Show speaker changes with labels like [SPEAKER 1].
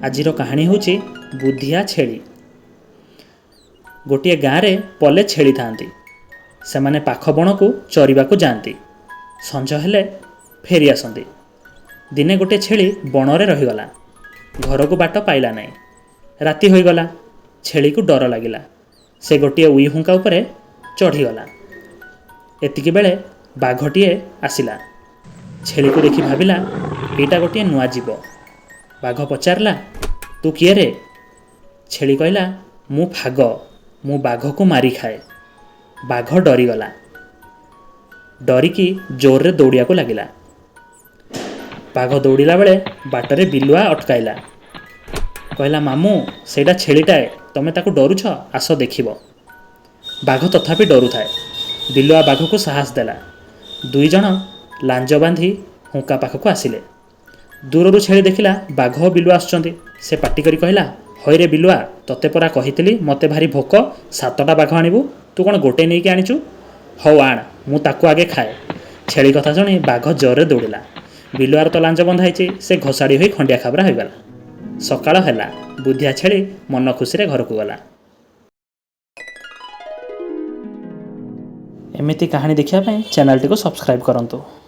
[SPEAKER 1] ଆଜିର କାହାଣୀ ହେଉଛି ବୁଦ୍ଧିଆ ଛେଳି। ଗୋଟିଏ ଗାଁରେ ପଲେ ଛେଳି ଥାଆନ୍ତି। ସେମାନେ ପାଖ ବଣକୁ ଚରିବାକୁ ଯାଆନ୍ତି। ସଞ୍ଜ ହେଲେ ଫେରି ଆସନ୍ତି। ଦିନେ ଗୋଟିଏ ଛେଳି ବଣରେ ରହିଗଲା। ଘରକୁ ବାଟ ପାଇଲା ନାହିଁ। ରାତି ହୋଇଗଲା। ଛେଳିକୁ ଡର ଲାଗିଲା। ସେ ଗୋଟିଏ ଉଇ ହୁଙ୍କା ଉପରେ ଚଢ଼ିଗଲା। ଏତିକି ବେଳେ ବାଘଟିଏ ଆସିଲା। ଛେଳିକୁ ଦେଖି ଭାବିଲା, ଏଇଟା ଗୋଟିଏ ନୂଆ ଜୀବ। ବାଘ ପଚାରିଲା, ତୁ କିଏ ରେ? ଛେଳି କହିଲା, ମୁଁ ଫାଗ, ମୁଁ ବାଘକୁ ମାରି ଖାଏ। ବାଘ ଡରିଗଲା। ଡରିକି ଜୋରରେ ଦୌଡ଼ିବାକୁ ଲାଗିଲା। ବାଘ ଦୌଡ଼ିଲା ବେଳେ ବାଟରେ ବିଲୁଆ ଅଟକାଇଲା। କହିଲା, ମାମୁଁ, ସେଇଟା ଛେଳିଟାଏ, ତମେ ତାକୁ ଡରୁଛ, ଆସ ଦେଖିବ। ବାଘ ତଥାପି ଡରୁଥାଏ। ବିଲୁଆ ବାଘକୁ ସାହସ ଦେଲା। ଦୁଇ ଜଣ ଲାଞ୍ଜ ବାନ୍ଧି ହୁଙ୍କା ପାଖକୁ ଆସିଲେ। ଦୂରରୁ ଛେଳି ଦେଖିଲା ବାଘ ଓ ବିଲୁଆ ଆସୁଛନ୍ତି। ସେ ପାଟି କରି କହିଲା, ହଇରେ ବିଲୁଆ, ତତେ ପରା କହିଥିଲି ମୋତେ ଭାରି ଭୋକ, 7ଟା ବାଘ ଆଣିବୁ, ତୁ କ'ଣ ଗୋଟେ ନେଇକି ଆଣିଛୁ? ହଉ ଆଣ, ମୁଁ ତାକୁ ଆଗେ ଖାଏ। ଛେଳି କଥା ଶୁଣି ବାଘ ଜୋରରେ ଦୌଡ଼ିଲା। ବିଲୁଆର ତ ଲାଞ୍ଜ ବନ୍ଧା ହେଇଛି, ସେ ଘୋଷାଡ଼ି ହୋଇ ଖଣ୍ଡିଆ ଖାବରା ହୋଇଗଲା। ସକାଳ ହେଲା। ବୁଦ୍ଧିଆ ଛେଳି ମନ ଖୁସିରେ ଘରକୁ ଗଲା। ଏମିତି କାହାଣୀ ଦେଖିବା ପାଇଁ ଚ୍ୟାନେଲଟିକୁ ସବସ୍କ୍ରାଇବ୍ କରନ୍ତୁ।